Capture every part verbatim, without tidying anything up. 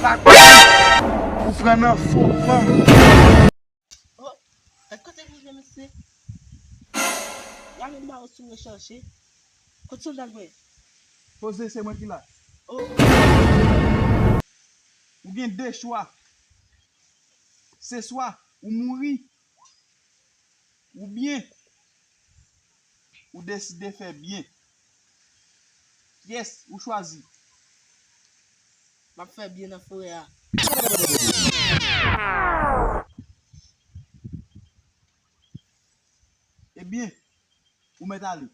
Ou pran nan fo van. Oh, gad kote m rive, mesye. Gade m ba w sou recherche. Kot sòlda mwen? Poze, se mwen ki la. Oh. Ou gen de chwa. Se swa ou mouri, oubyen ou deside fè byen. Kiyès ou chwazi? M ap fè byen nan forè a. Ebyen, ou mèt ale.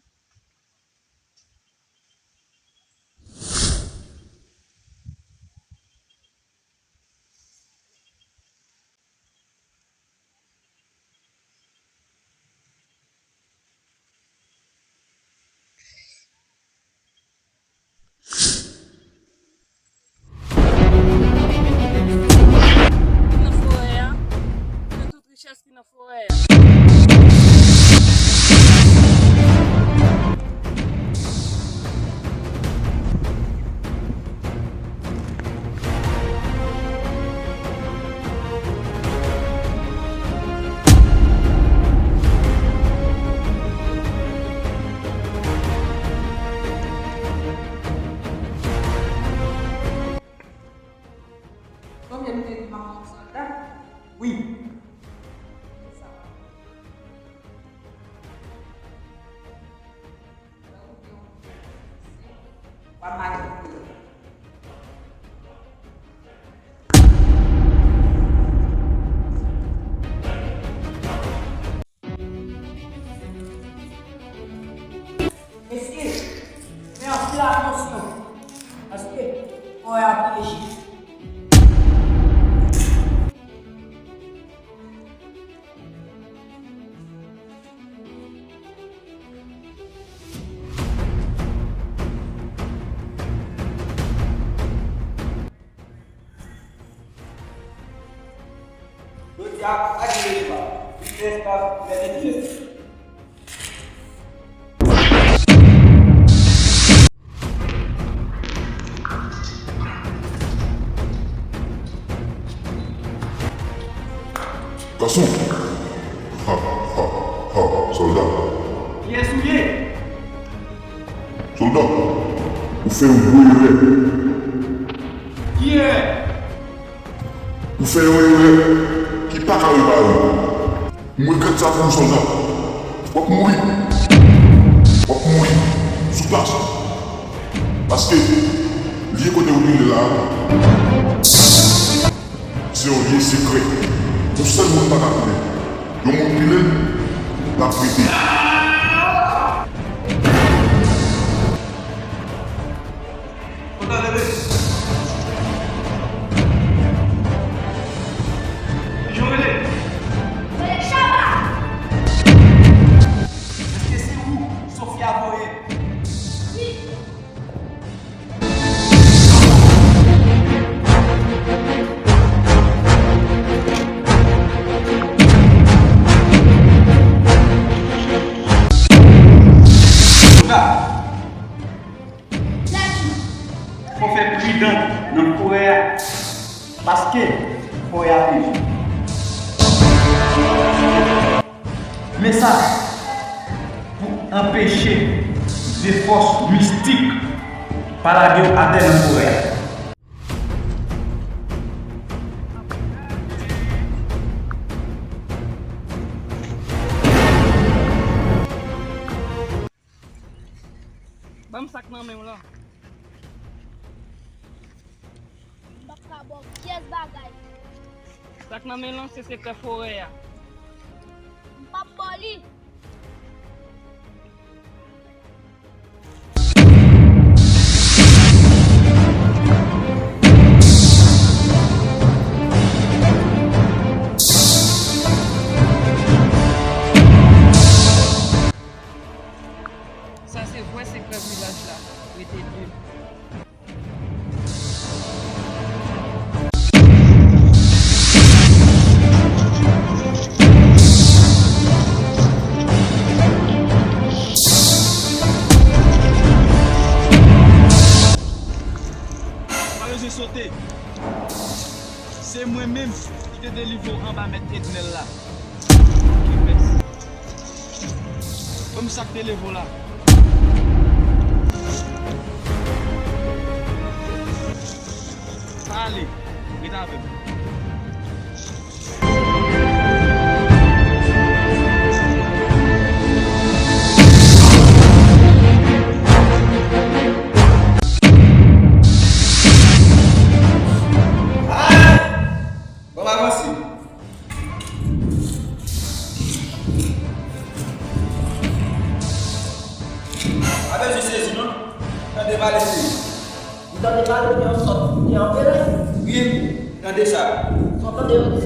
Nan forè a, nan tout richès ki nan forè a. Konbyen m te di m ap yon sòlda? Wi. Sa. W ap mache pou yo. Mesye, fè anpil atansyon, paske forè a pyeje. Jodi a, pa gen deba. Vitès pa mèt vitès. Gason! Ha, ha, ha, sòlda! Kiyès ou ye? Sòlda, ou fè yon gwo erè. Ki erè? Ou fè yon erè ki pa ka repare. M regrèt sa pou ou, sòlda. W ap mouri. W ap mouri sou plas. Paske lye kote ou rele la a, se yon lye sekrè. Yon sèl moun pa ka konnen. Yon moun rele l, l ap rete. Kontan rele. Kijan w rele? Rele Chaba. Èske se ou Sofia voye? Wi. Chaba. Fò fè pridan nan forè a, paske forè a pyeje. Mesaj pou anpeche de fòs mistik pa lage w atè nan forè a. Ban m sa k nan men w lan. M p ap ka ba w pyès bagay. Sa k nan men w lan se sekrè forè a. M p ap ba w li. Sa se vrè sekrè vilaj la. Rete de. Pa bezwen sote. Se mwen menm ki te delivre w anba mèt Ednèl la. Ok, mèsi. Ban m sa k te leve w la. Pa ale, ret avè m. Ban m avanse. Pa bezwen sezi non. Tande pale sezi. Ou tande pale, gen yon sòt ki anpele. Wi, tande sa. Sa w tande yo di?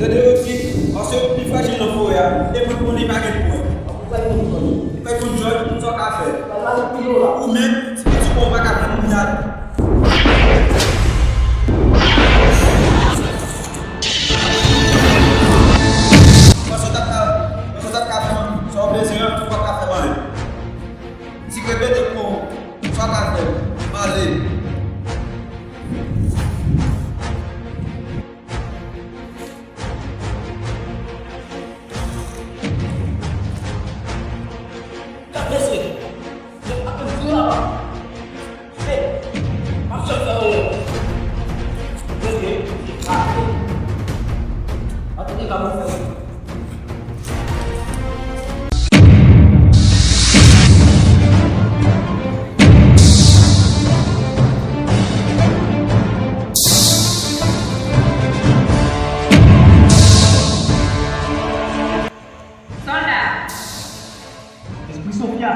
Tande yo di, paske yo pi frajil nan forè a. E mwen konnen pa gen pwen. Ou pa gen pwen. Ou pa gen pwen, sa w ka fè. Ou menm, ti piti pwen, ou pa ka pran moun la. Paske w t ap ka, paske w t ap ka fè sa w bezwen an, ou p ap ka fè anyen. Si repete pou sa ka fè, m ale. Gad mesye, nèg ap vin vin la. Hey, m ap fè fè yo. Mesye, ah, antouka, bon fè. Sòlda! Espri Sofia!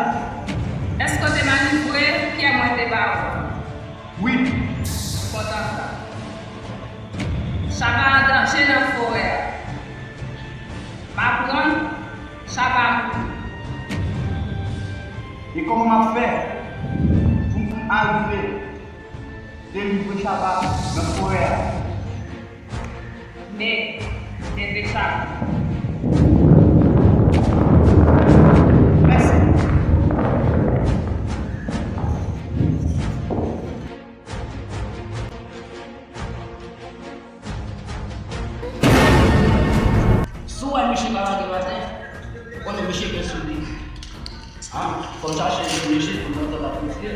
Èske w te manivre pyè mwen te ba ou? Wi! Kontan sa. Chaba an danje nan forè a. M aprann Chaba mouri. E kòman m ap fè pou m arive delivre Chaba nan forè a? Men, kenbe Chaba. Mèsi. Si w wè misye pa lage maten, konnen misye gen sou li. A, fò m chache misye pou m konn sa k ap misye,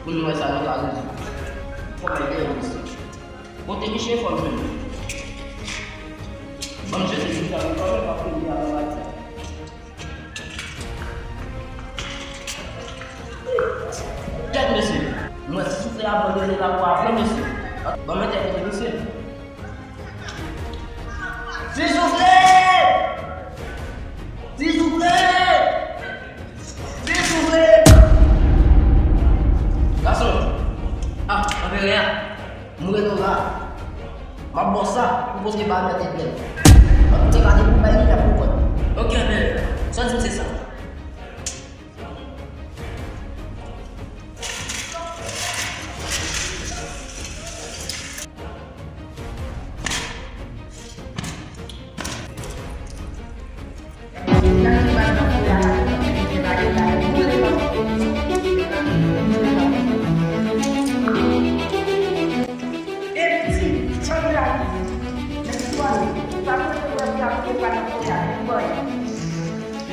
pou nou wè sa nou ka rezoud. Fò m al gen yon misye. Kote misye, fò m jwenn li. Ban m jete misye avèk kòlè, paske li avèk maten. Gad mesye, m wè Ti Soufle abandone lakou a vre mesye. Ban m entèvyouwe misye. Ti Soufle! Ti Soufle! Ti Soufle! Gason! Ah, anperè a! M rele w la. M ap ba w sa pou pote ba mèt Ednèl. Antouka, depi w bay li, l ap pou kont. Ok, anperè. Sa w di m se sa.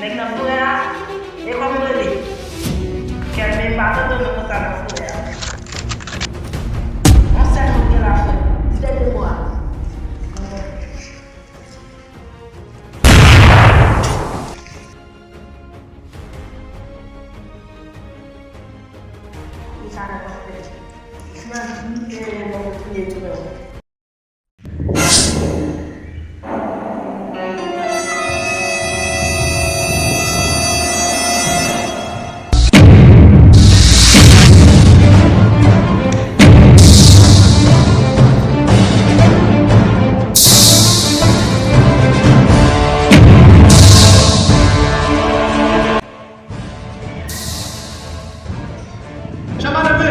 Nèg nan forè a, e kòman w rele? Kèt, men pa tande w konsa nan forè a. Yon sèl mo m gen la, frè. Di dènye mo a. Ou sa nan kòk tèt. Nan di, e, bon, fouye tou, frè. Chaba leve!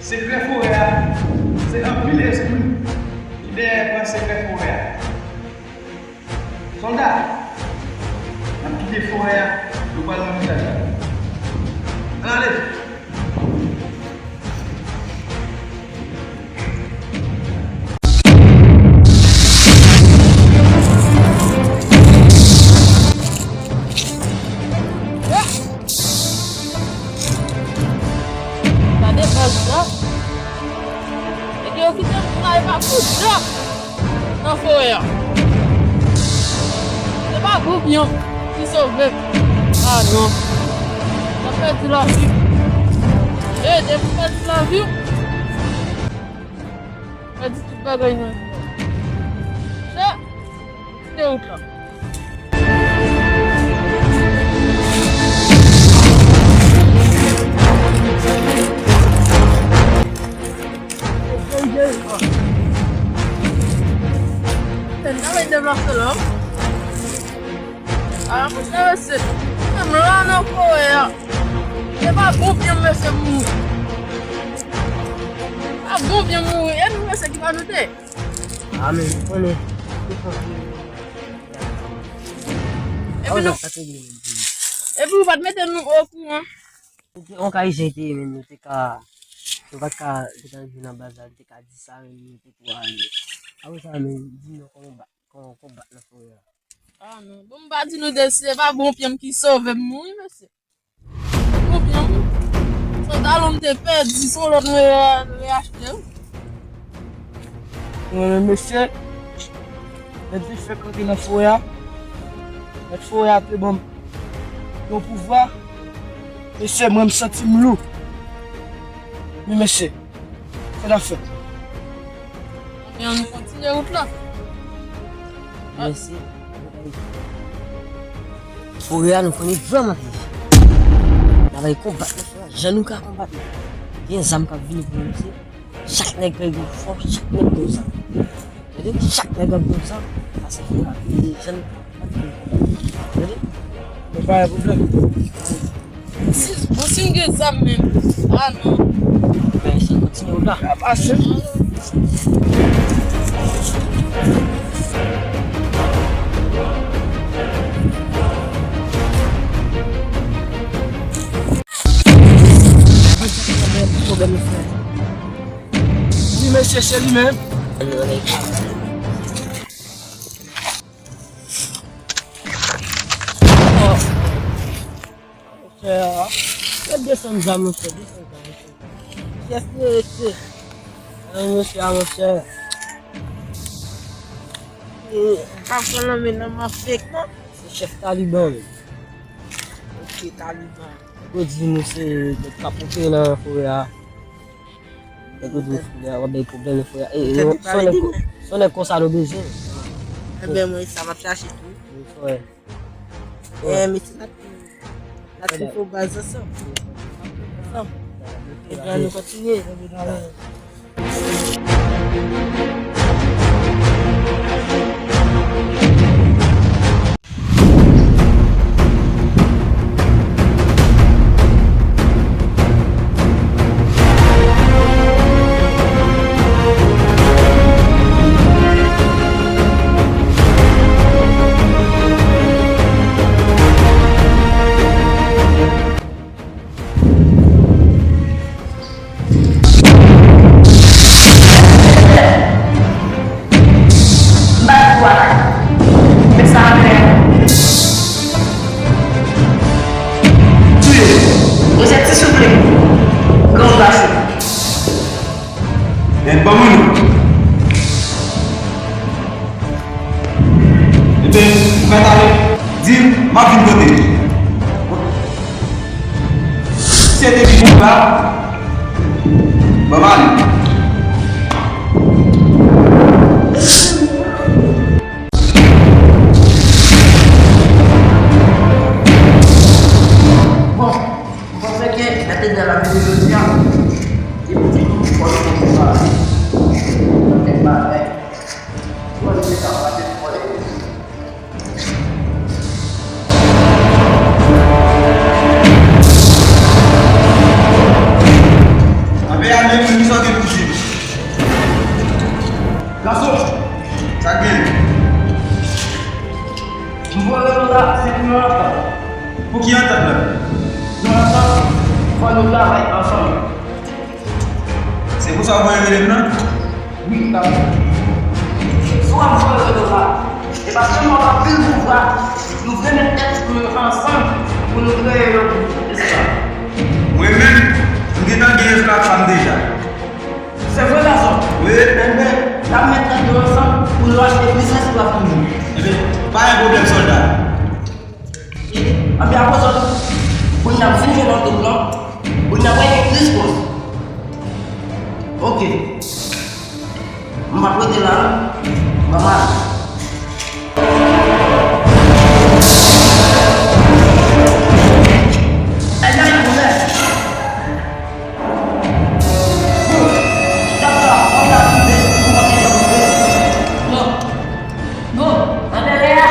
Sekrè forè a, se anpil espri ki dèyè pran sekrè forè a. Sòlda, n ap kite forè a, nou pral nan vilaj la. Ann ale! Gade baz la. Nèg yo kite m nan epa pou djòb nan forè a. Se pa bon byen ki sove m. Ah non. Mwen pèdi lavi m. E depi m pèdi lavi m, pèdi tout bagay nan vi a. Se, se wout la. Tèt nan deplase la. Ah, monchè, mesye. Menm la nan forè a. Se pa bon byen, mesye, mouri. Pa bon byen mouri. E nou, mesye, ki pa nou te. Ah, men, konnen. Epi nou, epi ou pa t mete nou okouran. On kay jen te ye menm, nou te ka, nou pa t ka, te ka rive nan baz la, nou te ka di sa menm, nou te tou ale. Apre sa menm, di nou kòman bat, kòman, kòman bat nan forè a. Ah non, bon, m pa di nou de, se pa bon pye m ki sove m mouri, mesye. Bon pye m, se yon talon m te pèdi, se yon lòt mwen re-, reyachte wi. Mwen menm, mesye, mèt vin fèk rantre nan forè a. Mèt forè a te ban m yon pouvwa. Mesye, mwen, m santi m lou. Wi, mesye. Fò n ap fè. Ebyen, nou kontinye wout la. Mesye, forè a nou konnen vrèman pi. N a bay konbat nan forè a, jan nou ka konbat la. Gen zam k ap vini pou nou, mesye. Chak nèg gen yon fò, chak nèg gen yon zam. Tande? Chak nèg ap gen yon zam. Sa se pou nou ap vini, jan nou ka bat. Tande? Men pa gen pwoblèm. Si, bon, si m gen zam menm. Ah non. Men sa kontinye w la. Ap pase. Pwoblèm, frè. Wi, mesye, se li menm. Monchè, desann zam, monchè, desann zam, monchè. Chèf yo rete. An, monchè, monchè. E, pa pran nan men nan m ap fèk, non. Se chèf Taliban, wi. Ok, Taliban. Nèg yo di nou se nèg k ap opere nan forè a. Nèg yo di nou w ap bay pwoblèm nan forè a. E, e, se yon nèg, se yon nèg konsa nou bezwen. Enben, mwen, sa m ap chache tou. Wi, frè. E, mesye, n ap, n ap fin fè baz ansanm. Ansanm. Ebyen, nou kontinye. M pa dakò ak sa a. Touye l. Monchè, ti souple. Gran gason. Men ban mwen nou. Ebyen, ou mèt ale. Di m, m ap vin kote l. Se te ki pou la. Ban m ale. Bon, m panse ke mèt Edel ap vini jodi a. Li pou di nou, fò nou konn sa. Kèk bagay. Bon, li te ka pase pou mwen. Anben, anben, Se pou sa w voye rele m nan? Wi, papa. Si w ap voye rele w la, se paske nou ap anpil pouvwa. Nou vle met tèt nou ansanm pou nou kreye yon gwoup esklav. Mwen menm, m gentan gen esklav pa m deja. Se vre, gason. Wi. Enben, n ap met tèt nou ansanm pou nou achte plis esklav pou nou. Enben, pa gen pwoblèm, sòlda. Anpi akoz kounye a m fin jwenn yon doub lan, kounye a pral gen plis pòz. Oke. M p ap rete la non. Ban m ale. Ay, ay, kounye a. Bon, bon, anbèlè a,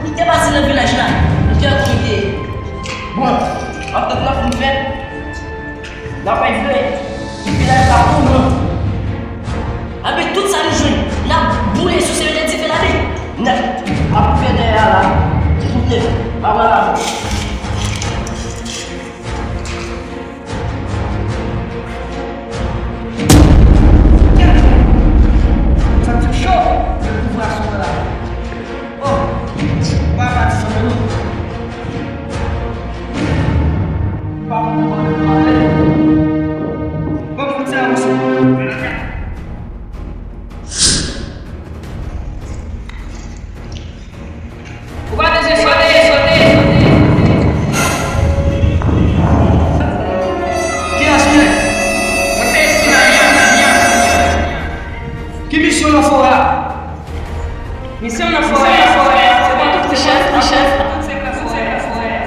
li te pase nan vilaj la, li te an komite. Bon, antant lan fin fèt, n ap vle vilaj la pou nou. Anpi tout sa nou jwenn, n ap boule sou se mete dife ladan. N ap, m ap fè dèyè a la, silvouplè, pa pran lajan. Santi cho, pouvwa sou mwen la. Oh, pa pati san mwen non. Pa konn kòman mwen ale. Bon, konn sa mwen sou. Ou pa bezwen sote, sote, sote. Kiyès ou ye? Mwen se Estimania. Ki misyon w nan forè a? Misyon nan forè a, se pran tout richès, richès, tout sekrè forè a.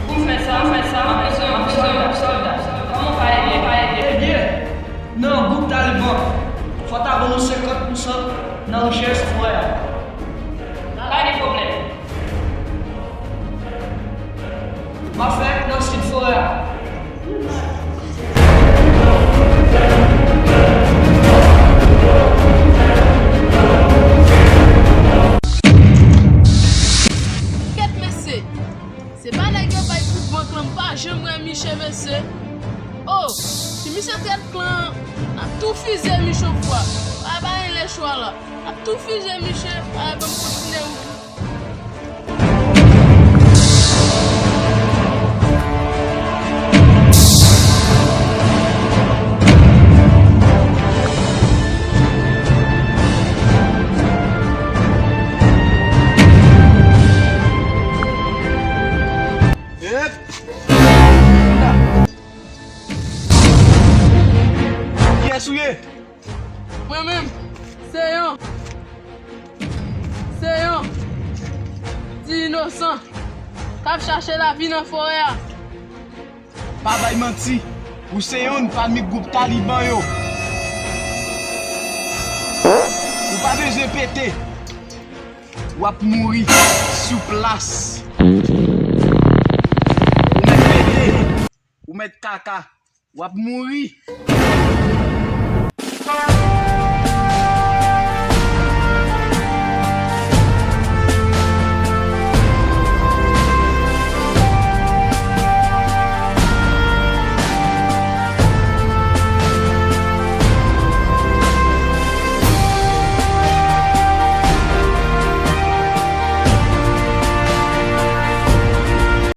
Pou m fè sa, m fè sa, m ap bezwen yon sòlda, sòlda. Kòman w ka ede, ka ede? Ebyen, nan gwoup Taliban, fò w ta ban nou senkant pousan nan richès forè a. Pa gen pwoblèm. M ap fè nan sid forè a. Kèt mesye! Se pa nèg yo bay kou bank lan, m pa janm wè miche mesye. Oh, si misye trèt klan an, n ap tou fize miche yon fwa. Pa bay lechwa la. N ap tou fize miche, pa bay banm kontinye wout. Ep! Kiyès ou ye? Mwen menm, se yon, se yon ti inosan k ap chache lavi nan forè a. Pa bay manti, ou se yonn pami gwoup Taliban yo. Ou pa bezwen pete. W ap mouri sou plas. Ou mèt pete. Ou mèt kaka. W ap mouri.